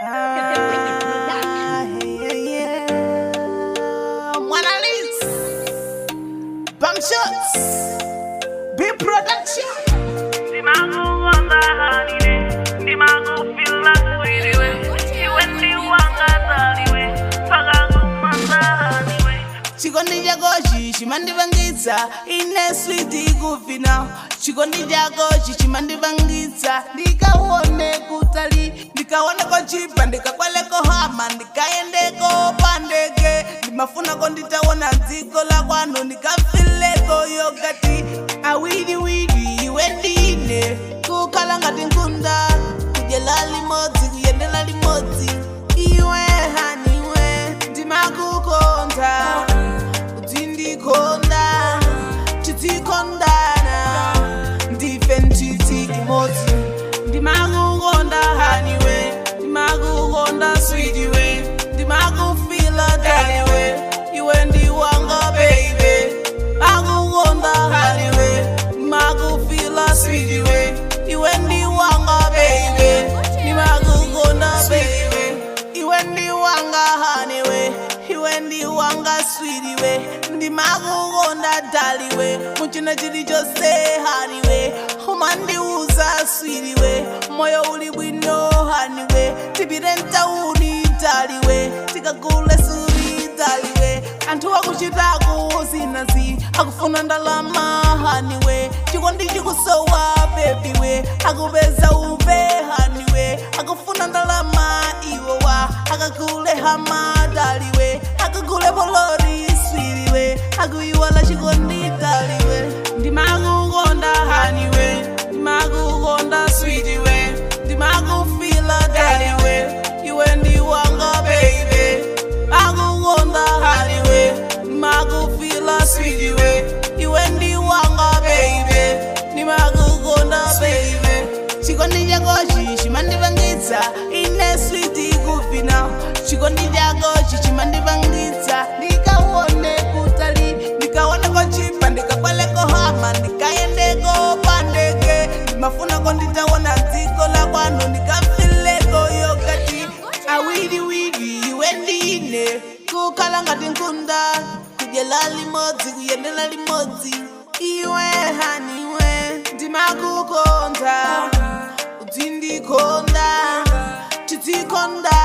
Ah, yeah, yeah. Mwana Liz, Bam Shots, B Production. Chikondi chakochi chimandipangitsa ine sweet kufina. Chikondi chakochi chimandipangitsa ndikaone kutali, ndikaoneko chipa, ndikakweleko hama, ndikayendeko pandeke. Ndimafunako nditaona dziko la kwanu, ndikafileko yogati awiriwiri iwe ndine, kukhala ngati nkunda, kudyela limodzi, kuyendela limodzi. Iwe haniwe, ndimakukonda, utindikonda, titsikondana, ndife ntiti imodzi. Ndimakukonda haniwe, ndimakukonda sweetiwe, ndimakufila daliwe, iwe ndiwanga baby. Makukonda haniwe, ndimakufila sweetiwe, iwe ndiwanga baby, ndimakukonda baby, iwe ndiwanga haniwe, iwe ndiwanga sweetiwe, ndimakukonda daliwe, muchina chilichonse haniwe, umandiuza sweetiwe, moyo uli bwino haniwe, tipite mtauni daliwe, tikagule suri daliwe. Anthu akuchitako zinazi akufuna ndalama haniwe, chikondi chikusowa bebiwe, akupeza uve haniwe, akufuna ndalama iwowa, akagule hama daliwe, akagule polori swiriwe, akuiwala chikondi daliwe. Ndimakukonda haniwe, ndimakukonda swiriwe, ndimakufila daliwe, iwe ndiwanga baby. Makukonda haniwe, ndimakufila swiriwe, iwe ndiwanga baby, ndimakukonda baby. Chikondi chakochi chimandipangitsa ine sweet kufina. Chikondi chakochi chimandipangitsa ndikaone kutali, ndikaoneko chipa, ndikakweleko hama, ndikayendeko pandeke. Ndimafunako nditaona dziko la kwanu, ndikafileko yogati awiriwiri iwe ndine, kukhala ngati nkunda, kudyela limodzi, kuyendela limodzi. Iwe haniwe, ndimakukonda, utindikonda, titsikondana.